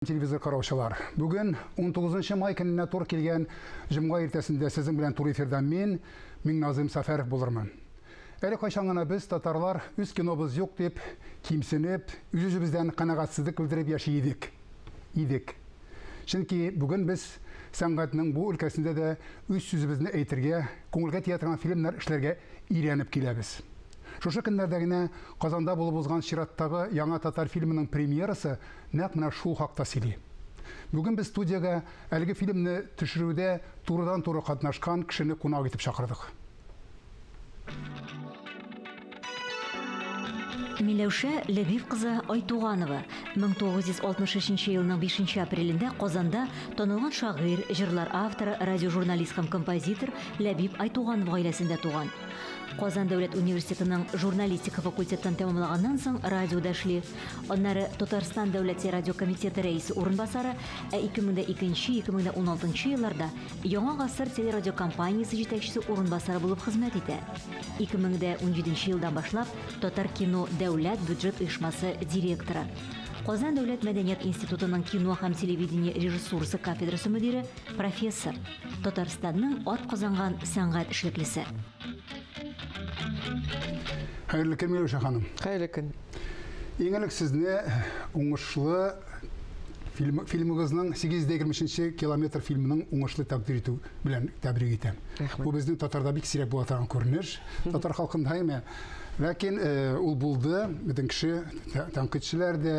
Телевизор караучылар, бүген 19 май көненә туры килгән җомга иртәсендә сезнең белән туры эфирда мин, Миңназыйм Сәфәров булырмын. Әле кайчан гына без, татарлар, үз кинобыз юк дип, кимсенеп, үз-үзебездән канәгатьсезлек белдереп яши идек. Идек. Чөнки бүген без сәнгатьнең бу өлкәсендә дә үз сүзебезне әйтергә, күңелгә тия торган фильмнар эшләргә өйрәнеп киләбез. Шушы көннәрдә генә Казанда булып узган чираттагы яңа татар фильмының премьерасы нәкъ менә шул хакта сөйли. Бүген без студиягә әлеге фильмны төшерүдә турыдан-туры катнашкан кешене кунак итеп чакырдык. Миләүшә Ләбиб кызы Айтуганова 1963 елның 5 апрелендә Казанда танылган шагыйрь, җырлар авторы, радиожурналист һәм композитор Ләбиб Айтуганов гаиләсендә туган. Казан дәүләт университетының журналистика факультетын тәмамлаганнан соң радиода эшли. Аннары Татарстан дәүләт телерадиокомитеты рәисе урынбасары, ә 2002-2016 елларда Яңа гасыр телерадиокомпаниясе җитәкчесе урынбасары булып хезмәт итә. 2017 елдан башлап Татаркино дәүләт бюджет оешмасы директоры. Казан дәүләт мәдәният институтының кино һәм телевидение режиссурасы кафедрасы мөдире, профессор. Татарстанның атказанган сәнгать эшлеклесе. Хәерле көн, Миләүшә ханым. Хәерле көн. Иң элек сезне уңышлы фильм, фильмыгызның 823 километр фильмының уңышлы тәкъдир итү белән тәбрик итәм. Рәхмәт. Бу безнең татарда бик сирәк була торган күренеш. Татар халкында әйме. Ләкин э, ул булды, бөтен кеше, тәнкыйтьчеләр дә,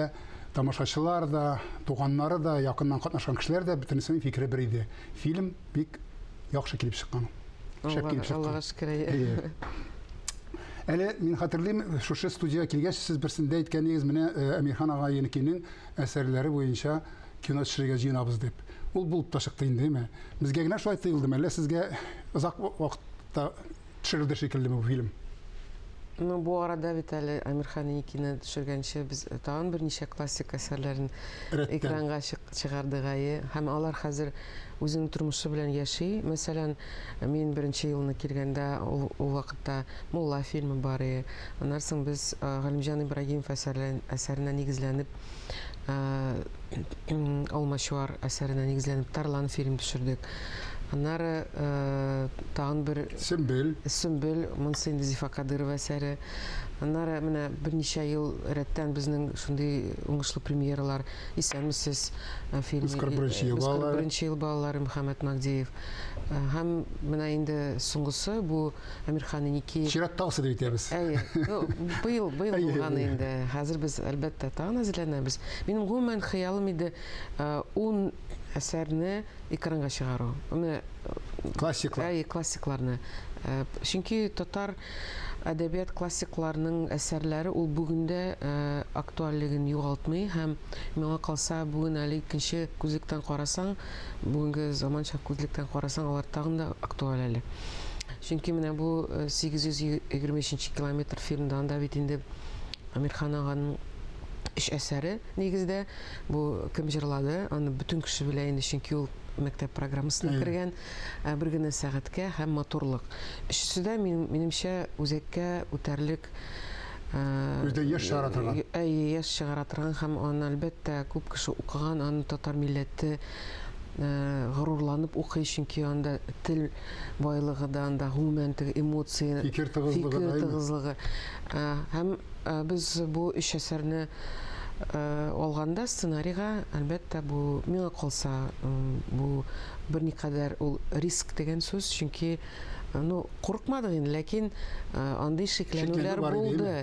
тамашачылар да, туганнары да, якыннан катнашкан кешеләр дә, бөтенесенең фикере бер иде. Фильм бик яхшы килеп чыккан. Шәп килеп чыккан. Аллага шөкер. Әйе. Әле мин хәтерлим, шушы студиягә килгәч, сез берсендә әйткән идегез, менә э, Әмирхан ага Еникинең әсәрләре буенча кино төшерергә җыенабыз дип. Ул булып та чыкты инде, әйме? Безгә генә шулай тоелдымы, әллә сезгә озак вакытта төшерелде шикеллеме бу фильм? Ну, бу арада бит әле Әмирхан Еникины төшергәнче без тагын берничә классик әсәрләрен Рәттән. экранга чыгардык, әйе. Һәм алар хәзер үзенең тормышы белән яши. Мәсәлән, мин беренче елны килгәндә, ул, ул вакытта Мулла фильмы бар иде. Аннан соң без Галимҗан Ибрагимов әсәренә нигезләнеп, Алмачуар әсәренә нигезләнеп Тарлан фильм төшердек. Аннары тагын бер Сөмбел. Сөмбел, монысы инде Зифа Кадырова әсәре. Аннары менә берничә ел рәттән безнең шундый уңышлы премьералар Исәнмесез фильмы. Без 41 ел балалары. 41 ел балалары Мөхәммәт Магдиев. Һәм менә инде соңгысы бу Әмирхан Еникеев. Чираттагысы дип әйтәбез. Әйе. Ну, быел, быел булган инде. Хәзер без, әлбәттә, тагын әзерләнәбез. Минем гомумән хыялым иде 10 әсәрне экранга чыгару. Менә классиклар. Әйе, классикларны. Чөнки татар әдәбият классикларының әсәрләре ул бүген дә актуальлеген югалтмый һәм миңа калса, бүген әле икенче күзлектән карасаң, Бүгенге заманча күзлектән карасаң, алар тагын да актуаль әле. Чөнки менә бу 823 э, километр фильмда анда бит инде Әмирхан аганың өч әсәре нигездә. Бу кем җырлады, аны бөтен кеше белә инде, чөнки ул мәктәп программасына кергән э, бер генә сәгатькә һәм матурлык. Өчесе дә минемчә үзәккә үтәрлек Күздән яшь чыгара торган. Әйе, яшь чыгара торган һәм аны, әлбәттә, күп кеше укыган, аны татар милләте горурланып укый, чөнки анда тел байлыгы да, анда гомумән теге эмоция, фикер тыгызлыгы, фикер тыгызлыгы. Һәм без бу өч әсәрне алганда сценарийга, әлбәттә, бу миңа калса, бу берникадәр ул риск дигән сүз, чөнки Ну, курыкмадык инде, ләкин андый шикләнүләр булды.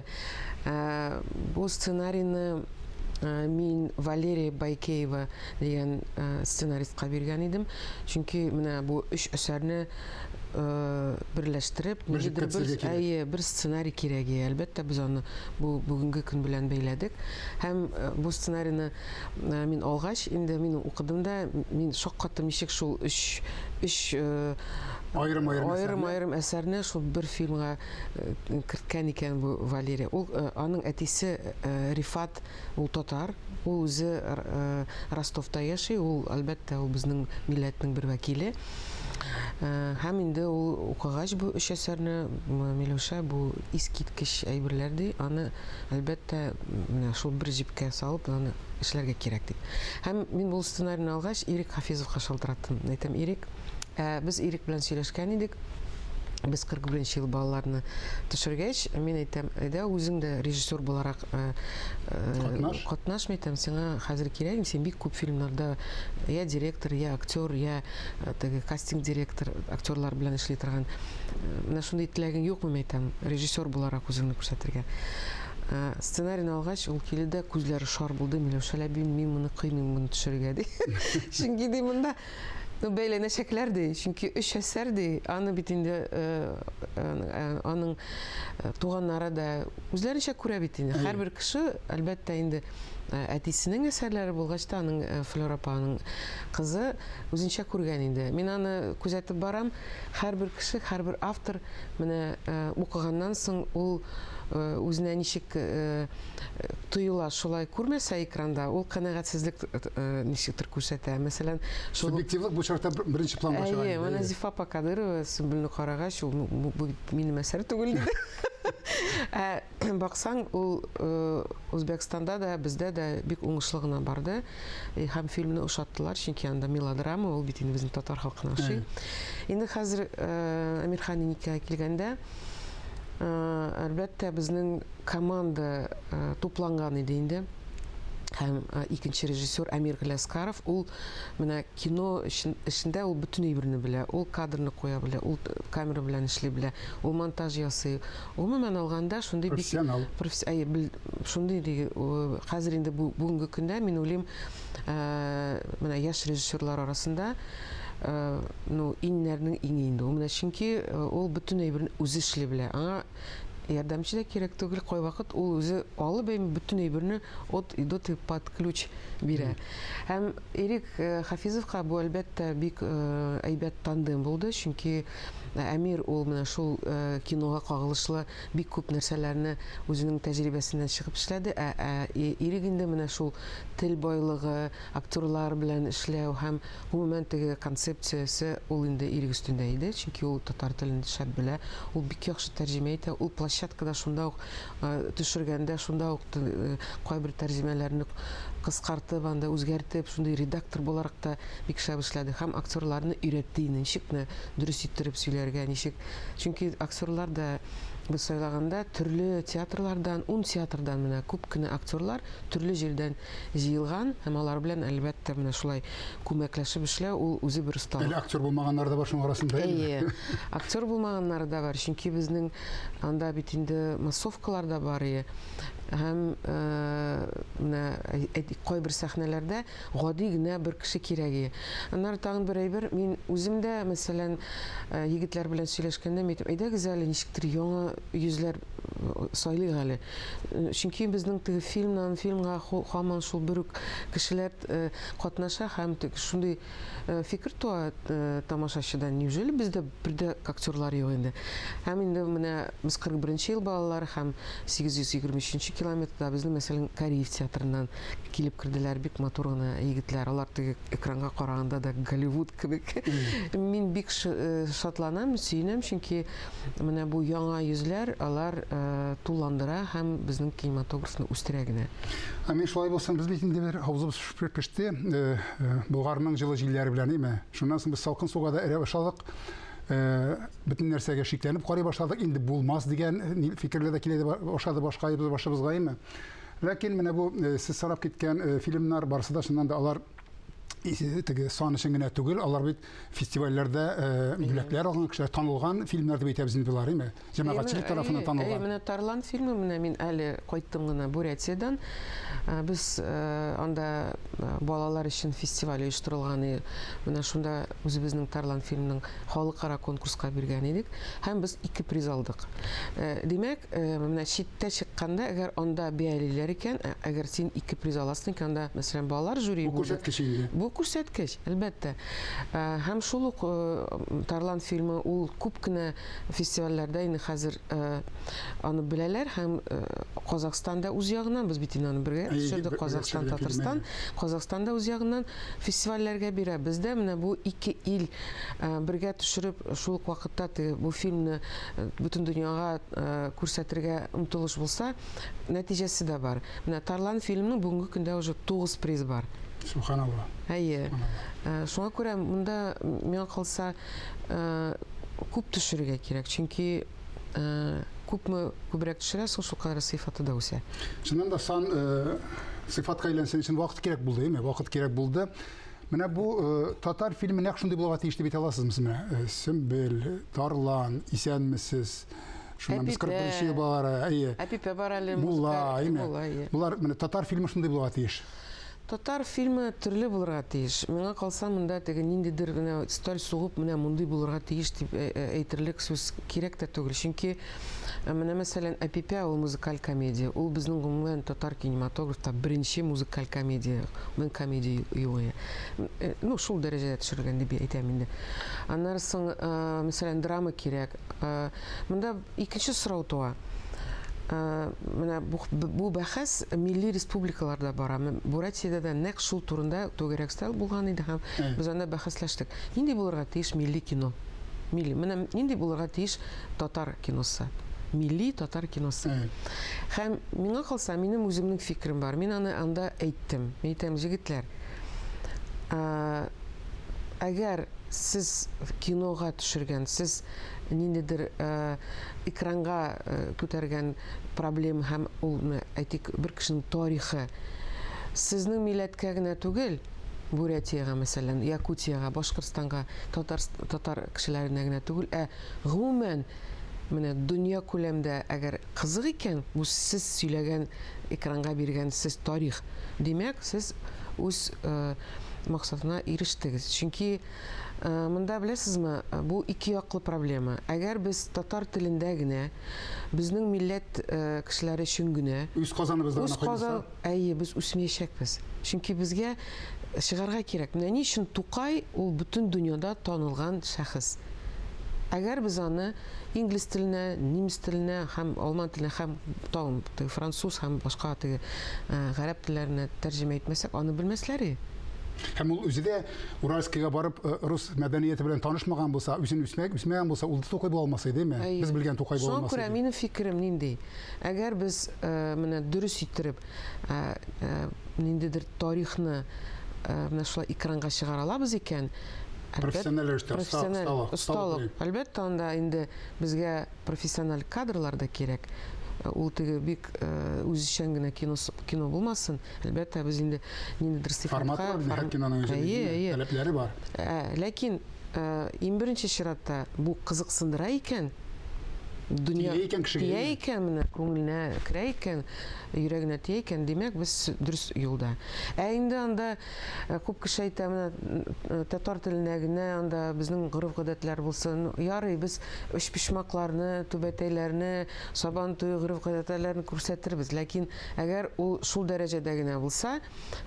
Бу сценарийны мин Валерия Байкеева дигән сценаристка биргән идем. Чөнки менә бу өч әсәрне берләштереп, ниндидер бер, әйе, бер сценарий кирәк иде. Әлбәттә, без аны бу бүгенге көн белән бәйләдек. Һәм бу сценарийны мин алгач, инде мин укыдым да, мин шаккаттым, ничек шул өч өч аерым-аерым аерым-аерым әсәрне шул бер фильмга керткән икән бу Валерия. Ул аның әтисе Рифат, ул татар, ул үзе Ростовта яши, ул, әлбәттә, ул безнең милләтнең бер вәкиле. Һәм инде ул укыгач бу өч әсәрне, Миләүшә, бу искиткеч әйберләр ди, аны, әлбәттә, менә шул бер җепкә салып, аны эшләргә кирәк дип. Һәм мин бу сценарийны алгач, Ирек Хафизовка шалтыраттым. Әйтәм, Ирек, ә без Ирек белән сөйләшкән идек, без 41 нче ел балаларны төшергәч, мин әйтәм, әйдә үзең дә режиссер буларак катнаш. Катнаш, мин әйтәм, сиңа хәзер кирәк, син бик күп фильмнарда я директор, я актер, я теге кастинг директор, актерлар белән эшли торган. Менә шундый теләгең юкмы, мин әйтәм, режиссер буларак үзеңне күрсәтергә. Сценарийны алгач, ул килде дә, күзләре шар булды, Миләүшә әби, мин моны кыймыйм моны төшерергә, ди. Чөнки ди монда Ну, бәйләнәчәкләр ди, чөнки өч әсәр ди, аны бит инде аның туганнары да үзләренчә күрә бит инде. Һәрбер кеше, әлбәттә инде, әтисенең әсәрләре булгач та, аның Флера апаның кызы үзенчә күргән инде. Мин аны күзәтеп барам, һәрбер кеше, һәрбер автор менә укыганнан соң ул үзенә ничек тоела, шулай күрмәсә экранда, ул канәгатьсезлек ничектер күрсәтә. Мәсәлән, шул Субъективлык бу чакта беренче планга чыга. Әйе, менә Зифа апа Кадырова Сөмбелне карагач, ул бу бит минем әсәр түгел диде. Ә баксаң, ул Үзбәкстанда да, бездә дә бик уңышлы гына барды. Һәм фильмны ошаттылар, чөнки анда мелодрама, ул бит инде безнең татар халкына ошый. Инде хәзер Әмирхан Еникигә килгәндә, әлбәттә, безнең команда тупланган иде инде. Һәм икенче режиссер Әмир Галиәскаров, ул менә кино эшендә ул бөтен әйберне белә. Ул кадрны куя белә, ул камера белән эшли белә, ул монтаж ясый. Гомумән алганда, шундый бик профессионал. Әйе, шундый хәзер инде бүгенге көндә мин уйлыйм, менә яшь режиссерлар арасында ну, иңнәрнең иңе инде ул. Менә чөнки ул бөтен әйберне үзе эшли белә. Аңа ярдәмче дә кирәк түгел, кайвакыт ул үзе алып әйме бөтен әйберне от и до под ключ бирә. Һәм Ирек Хафизовка бу, әлбәттә, бик әйбәт тандем булды, чөнки Әмир ул менә шул кинога кагылышлы бик күп нәрсәләрне үзенең тәҗрибәсеннән чыгып эшләде, ә Ирек инде менә шул тел байлыгы, актерлар белән эшләү һәм гомумән теге концепциясе ул инде Ирек өстендә иде, чөнки ул татар телен шәп белә, ул бик яхшы тәрҗемә итә, ул площадкада шунда ук төшергәндә шунда ук кайбер тәрҗемәләрне кыскартып, анда үзгәртеп, шундый редактор буларак та бик шәп эшләде һәм актерларны өйрәтте инде, ничек менә дөрес иттереп сөйләргә, ничек. Чөнки актерлар да без сайлаганда төрле театрлардан, ун театрдан менә күп кенә актерлар төрле җирдән җыелган һәм алар белән, әлбәттә, менә шулай күмәкләшеп эшләү ул үзе бер осталык. Әле актер булмаганнары да бар шуның арасында. Әйе, актер булмаганнары да бар, чөнки безнең анда бит инде массовкалар да бар ие. Һәм менә әйтик, кайбер сәхнәләрдә гади генә бер кеше кирәк ие. Аннары тагын бер әйбер, мин үзем дә, мәсәлән, егетләр белән сөйләшкәндә, мин әйтәм, әйдәгез әле ничектер яңа йөзләр сайлыйк әле. Чөнки безнең теге фильмнан фильмга һаман шул бер үк кешеләр катнаша һәм шундый фикер туа тамашачыда, неужели бездә бер дә актерлар юк инде? Һәм инде менә без 41 ел балалары һәм 823 нче километрда безнең, мәсәлән, Кариев театрыннан килеп керделәр бик матур гына егетләр. Алар теге экранга караганда да Голливуд кебек. Мин бик шатланам, сөенәм, чөнки Менә бу яңа йөзләр, алар тулландыра һәм безнең кинематографны үстерә генә. Амин, шулай булсын. Без бит инде бер авызыбыз шүпрәк пеште, Болгарның җылы җилләре белән, әйме? Шуннан соң без салкын суга да эрә башладык. Бөтен нәрсәгә шикләнеп карый башладык. Инде булмас дигән фикерләр дә килә башлады башка башыбызга, әйме? Ләкин менә бу сез санап киткән фильмнар барысы да чыннан да алар теге сан өчен генә түгел, алар бит фестивальләрдә бүләкләр алган кешеләр, танылган фильмнар дип әйтәбез инде болар, әйме? Җәмәгатьчелек тарафыннан танылган. Менә Тарлан фильмы, менә мин әле кайттым гына Бурятиядән. Без анда балалар өчен фестиваль оештырылган иде. Менә шунда үзебезнең Тарлан фильмының халыкара конкурска биргән идек һәм без ике приз алдык. Димәк, менә читтә чыкканда, әгәр анда бәялиләр икән, әгәр син ике приз аласың икән, анда, мәсәлән, балалар жюри Бу күрсәткеч инде. Бу күрсәткеч, әлбәттә. Һәм шул ук Тарлан фильмы ул күп кенә фестивальләрдә инде хәзер аны беләләр һәм Казахстан да үз ягыннан, без бит инде аны бергә төшердек, Казахстан, Татарстан, Казахстан да үз ягыннан фестивальләргә бирә. Бездә менә бу ике ил бергә төшереп, шул ук вакытта теге бу фильмны бөтен дөньяга күрсәтергә омтылыш булса, нәтиҗәсе дә бар. Менә Тарлан фильмының бүгенге көндә уже 9 приз бар. Субханалла. Әйе. Шуңа күрә монда миңа калса күп төшерергә кирәк, чөнки күпме күбрәк төшерәсең, шулкадәр сыйфаты да үсә. Чыннан да сан сыйфатка әйләнсен өчен вакыт кирәк булды, әйме? Вакыт кирәк булды. Менә бу татар фильмы нәкъ шундый булырга тиеш дип әйтә аласызмы сез менә? Сөмбел, Тарлан, Исәнмесез. Шуннан без 41 ел балалары, әйе. Әпипә бар әле. Мулла, әйме? Болар менә татар фильмы шундый булырга тиеш. Татар фильмы төрле булырга тиеш. Миңа калса, монда теге ниндидер менә өстәл сугып, менә мондый булырга тиеш дип әйтерлек сүз кирәк тә түгел. Чөнки менә мәсәлән, Әпипә ул музыкаль комедия. Ул безнең гомумән татар кинематографта беренче музыкаль комедия. Мин комедия юк. Ну, шул дәрәҗәдә төшерелгән дип әйтәм инде. Аннары соң, мәсәлән, драма кирәк. Монда икенче сорау туа. Менә бу, бу бәхәс милли республикаларда бара. Бурятиядә дә нәкъ шул турында түгәрәк өстәл булган иде һәм без анда бәхәсләштек. Нинди булырга тиеш милли кино? Милли. Менә нинди булырга тиеш татар киносы? Милли татар киносы. Һәм миңа калса, минем үземнең фикерем бар. Мин аны анда әйттем. Мин әйтәм, җегетләр, әгәр сез кинога төшергән, сез ниндидер экранга күтәргән проблема һәм ул, әйтик, бер кешенең тарихы сезнең милләткә генә түгел, Бурятиягә, мәсәлән, Якутиягә, Башкортстанга, татар, татар кешеләренә генә түгел, ә гомумән, менә дөнья күләмдә әгәр кызык икән, бу сез сөйләгән, экранга биргән сез тарих, димәк, сез үз максатына ирештегез. Чөнки Монда, беләсезме, бу ике яклы проблема. Әгәр без татар телендә генә, безнең милләт кешеләре өчен генә, Үз казаныбызда гына кайнаса? Әйе, без үсмәячәкбез. Чөнки безгә чыгарга кирәк. Менә ни өчен Тукай ул бөтен дөньяда танылган шәхес. Әгәр без аны инглиз теленә, немец теленә һәм алман теленә һәм тагын теге француз һәм башка теге гарәп телләренә тәрҗемә итмәсәк, аны белмәсләр и. Һәм ул үзе дә Уральскига барып рус мәдәнияте белән танышмаган булса, үзен үсмәк, үсмәгән булса, ул да Тукай була алмас иде, әйеме? Без белгән Тукай була алмас иде. Шуңа күрә минем фикерем нинди? Әгәр без менә дөрес иттереп ниндидер тарихны менә шулай экранга чыгара алабыз икән, Профессиональ рәвештә, профессиональ осталык. Әлбәттә, анда инде безгә профессиональ кадрлар да кирәк. Ул теге бик үзешчән генә кино, кино булмасын. Әлбәттә, без инде ниндидер сыйфатка... Форматы бар, һәр киноның үзенең таләпләре бар. Ләкин иң беренче чиратта бу кызыксындыра икән, дөнья тия икән кешегә, тия икән, менә күңеленә керә икән, йөрәгенә тия икән, димәк, без дөрес юлда. Ә инде анда күп кеше әйтә, менә татар теленә генә анда безнең гореф-гадәтләр булсын. Ярый, без өчпочмакларны, түбәтәйләрне, Сабан туе гореф-гадәтләрен күрсәтербез, ләкин әгәр ул шул дәрәҗәдә генә булса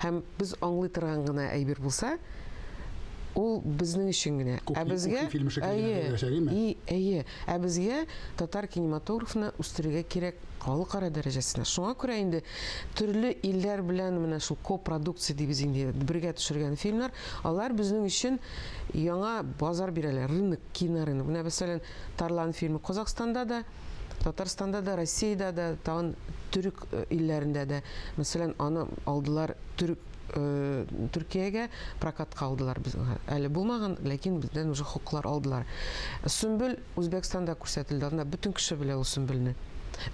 һәм без аңлый торган гына әйбер булса, ул безнең өчен генә. Ә безгә әйе, әйе, ә безгә татар кинематографны үстерергә кирәк халыкара дәрәҗәсенә. Шуңа күрә инде төрле илләр белән менә шул копродукция дибез инде, бергә төшергән фильмнар, алар безнең өчен яңа базар бирәләр, рынок, кинорынок. Менә мәсәлән, Тарлан фильмы Казахстанда да, Татарстанда да, Россиядә дә, тагын төрек илләрендә дә. Мәсәлән, аны алдылар төрек Төркиягә прокатка алдылар без әле булмаган, ләкин бездән уже хокуклар алдылар. Сөмбел Үзбәкстанда күрсәтелде, анда бөтен кеше белә ул Сөмбелне.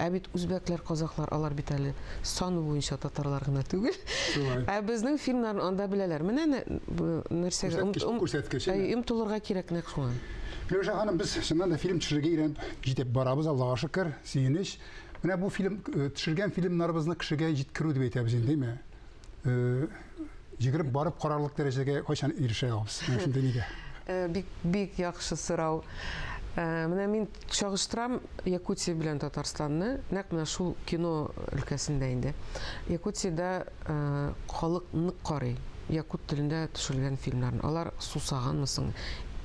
Ә бит үзбәкләр, казахлар, алар бит әле саны буенча татарлар гына түгел. Шулай. Ә безнең фильмнарны анда беләләр. Менә нәрсәгә күрсәткеч, омтылырга кирәк нәкъ шуңа. Миләүшә ханым, без чыннан да фильм төшерергә өйрәнеп җитеп барабыз, Аллага шөкер, сөенеч. Менә бу фильм төшергән фильмнарыбызны кешегә җиткерү дип әйтәбез инде, әйме? Йөгереп барып карарлык дәрәҗәгә кайчан ирешә алабыз? Менә шундый нигә? Бик бик яхшы сорау. Менә мин чагыштырам Якутия белән Татарстанны, нәкъ менә шул кино өлкәсендә инде. Якутиядә халык нык карый. якут телендә төшерелгән фильмнарны. Алар сусаганмы соң?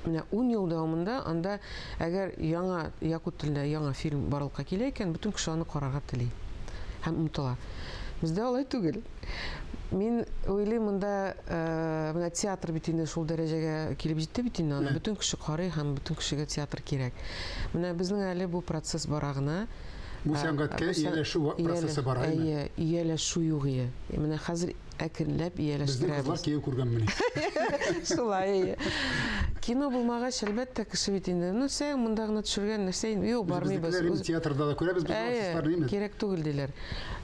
Менә ун ел дәвамында анда әгәр яңа якут телендә яңа фильм барлыкка килә икән, бөтен кеше аны карарга тели һәм омтыла. Бездә алай түгел. Мин уйлыйм, монда э, менә театр бит инде шул дәрәҗәгә килеп җитте бит инде, аны бөтен кеше карый һәм бөтен кешегә театр кирәк. Менә безнең әле бу процесс бара гына. Бу сәнгатькә ияләшү процессы бара, әйе? Ияләшү юк ие. Менә хәзер әкренләп ияләштерәбез. Безнең кызлар кияү күргәнмени? Шулай, әйе. Кино булмагач, әлбәттә, кеше бит инде, ну, сә, монда гына төшергән нәрсә инде, юк, бармыйбыз. Безнекеләр театрда да күрәбез без артистларны, инде. Кирәк түгел, диләр.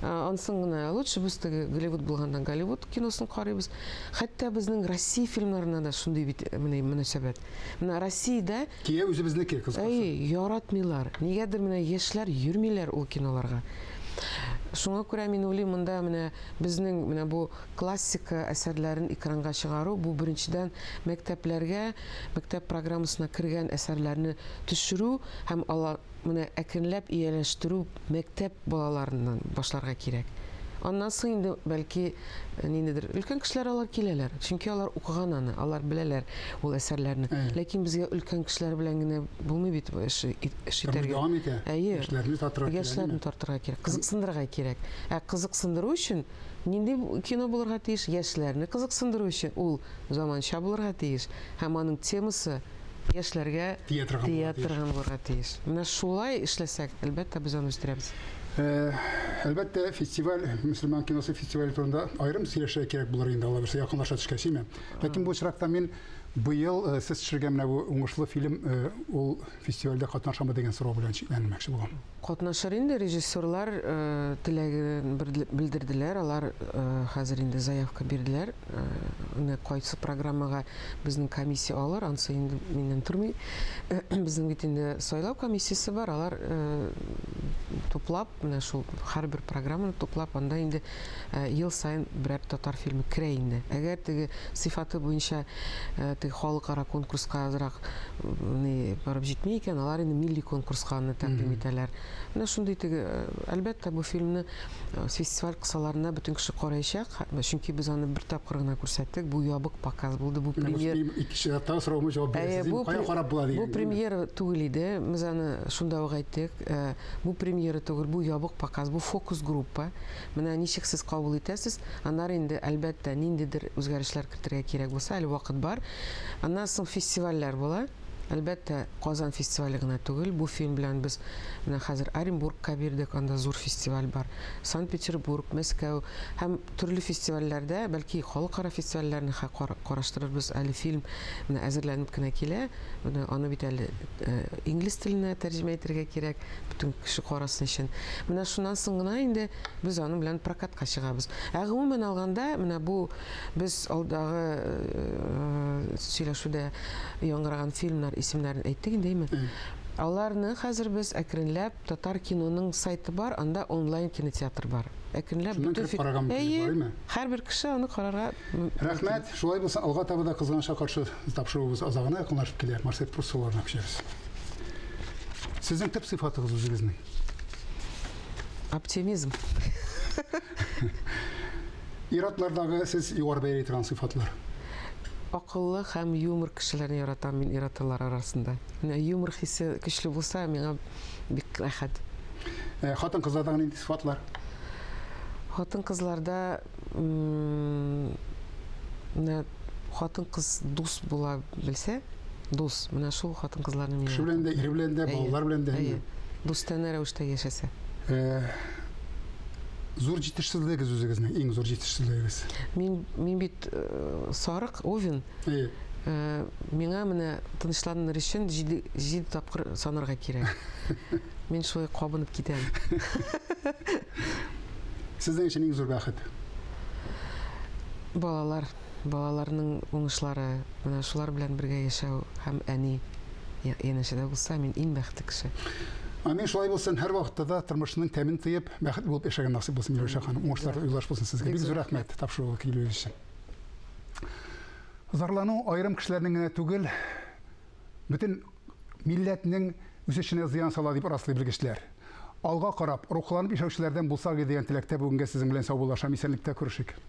Ансын гына лучше без теге Голливуд булганнан Голливуд киносын карыйбыз. Хәтта безнең Россия фильмнарына да шундый бит менә мөнәсәбәт. Менә Россиядә Кияү үзебезнеке, кыскасы. Әйе, яратмыйлар. Нигәдер менә яшьләр йөрмиләр ул киноларга. Шуңа күрә мин уйлыйм, монда менә безнең менә бу классика әсәрләрен экранга чыгару, бу беренчедән мәктәпләргә, мәктәп программасына кергән әсәрләрне төшерү һәм алар менә әкренләп ияләштерү мәктәп балаларыннан башларга кирәк. Аннан соң инде бәлки ниндидер өлкән кешеләр алар киләләр. Чөнки алар укыган аны, алар беләләр ул әсәрләрне. Ләкин безгә өлкән кешеләр белән генә булмый бит бу эш, эш итәргә. Дәвам итә. Әйе. Яшьләрне тартырга кирәк. Яшьләрне тартырга кирәк, кызыксындырырга кирәк. Ә кызыксындыру өчен нинди кино булырга тиеш? Яшьләрне кызыксындыру өчен ул заманча булырга тиеш һәм аның темасы яшьләргә тия торган булырга тиеш. Менә шулай эшләсәк, әлбәттә, без аны үстерәбез. Әлбәттә, фестиваль, мөселман киносы фестивале турында аерым сөйләшергә кирәк булыр инде, Алла бирсә, якынлаша төшкәч, әйме? Ләкин бу очракта мин быел сез төшергән менә бу уңышлы фильм ул фестивальдә катнашамы дигән сорау белән чикләнмәкче булам. Катнашыр инде, режиссерлар теләген белдерделәр, алар хәзер инде заявка бирделәр. Менә кайсы программага безнең комиссия алыр, анысы инде миннән тормый. Безнең бит инде сайлау комиссиясе бар, алар туплап, менә шул һәрбер программаны туплап, анда инде ел саен берәр татар фильмы керә инде. Әгәр теге сыйфаты буенча теге халыкара конкурска азрак ни барып җитми икән, алар инде милли конкурска аны тәкъдим итәләр. Менә шундый теге, әлбәттә, бу фильмны фестиваль кысаларында бөтен кеше караячак, чөнки без аны бер тапкыр гына күрсәттек. Бу ябык показ булды, бу премьер. Икенче чираттагы соравыма җавап бирәсез. Кая карап була дигән. Бу премьера түгел иде. Без аны шунда ук әйттек. Бу премьера түгел, бу ябык показ, бу фокус группа. Менә ничек сез кабул итәсез, аннары инде, әлбәттә, ниндидер үзгәрешләр кертергә кирәк булса, әле вакыт бар. Аннан соң фестивальләр була. Әлбәттә, Казан фестивале генә түгел, бу фильм белән без менә хәзер Оренбургка бирдек, анда зур фестиваль бар. Санкт-Петербург, Мәскәү һәм төрле фестивальләрдә, бәлки халыкара фестивальләрне караштырырбыз. Әле фильм менә әзерләнеп кенә килә. Менә аны бит әле инглиз теленә тәрҗемә итәргә кирәк, бөтен кеше карасын өчен. Менә шуннан соң гына инде без аның белән прокатка чыгабыз. Ә гомумән алганда, менә бу Без алдагы сөйләшүдә яңгыраган фильмнар исемнәрен әйттек инде, әйме? Аларны хәзер без әкренләп татар киноның сайты бар, анда онлайн кинотеатр бар. Әкренләп бөтен фильм. Әйе, һәрбер кеше аны карарга Рәхмәт. Шулай булса, алга таба да кызганычка каршы тапшыруыбыз азагына якынлашып килә. Марсель Прус сорауларына күчәбез. Сезнең төп сыйфатыгыз үзегезнең? Оптимизм. Ир-атлардагы сез югары бәяли торган сыйфатлар? Акыллы һәм юмор кешеләрне яратам мин ир-атлар арасында. Менә юмор хисе көчле булса, миңа бик рәхәт. Э, хатын-кызлардагы нинди сыйфатлар? Хатын-кызларда менә хатын-кыз дус була белсә, дус, менә шул хатын-кызларны мин Кеше белән дә, ире белән дә, балалар белән дә. Әйе. Дустанә рәвештә яшәсә. Э, зур җитешсезлегегез үзегезнең, иң зур җитешсезлегегез? Мин, мин бит э, сарык, овен. Әйе. Э, миңа менә тынычланыр өчен җиде, җиде тапкыр санарга кирәк. Мин шулай кабынып китәм. Сезнең өчен иң зур бәхет? Балалар, балаларның уңышлары, менә шулар белән бергә яшәү һәм әни янәшәдә булса, мин иң бәхетле кеше. Амин, шулай булсын. Һәрвакытта да тормышның тәмен тоеп, бәхетле булып яшәргә насыйп булсын, Миләүшә ханым. Уңышлар юлдаш булсын сезгә. Бик зур рәхмәт тапшыруга килүегез өчен. Зарлану аерым кешеләрнең генә түгел, бөтен милләтнең үсешенә зыян сала дип раслый белгечләр. Алга карап, рухланып яшәүчеләрдән булсак иде дигән теләктә бүгенгә сезнең белән саубуллашам. Исәнлектә күрешик.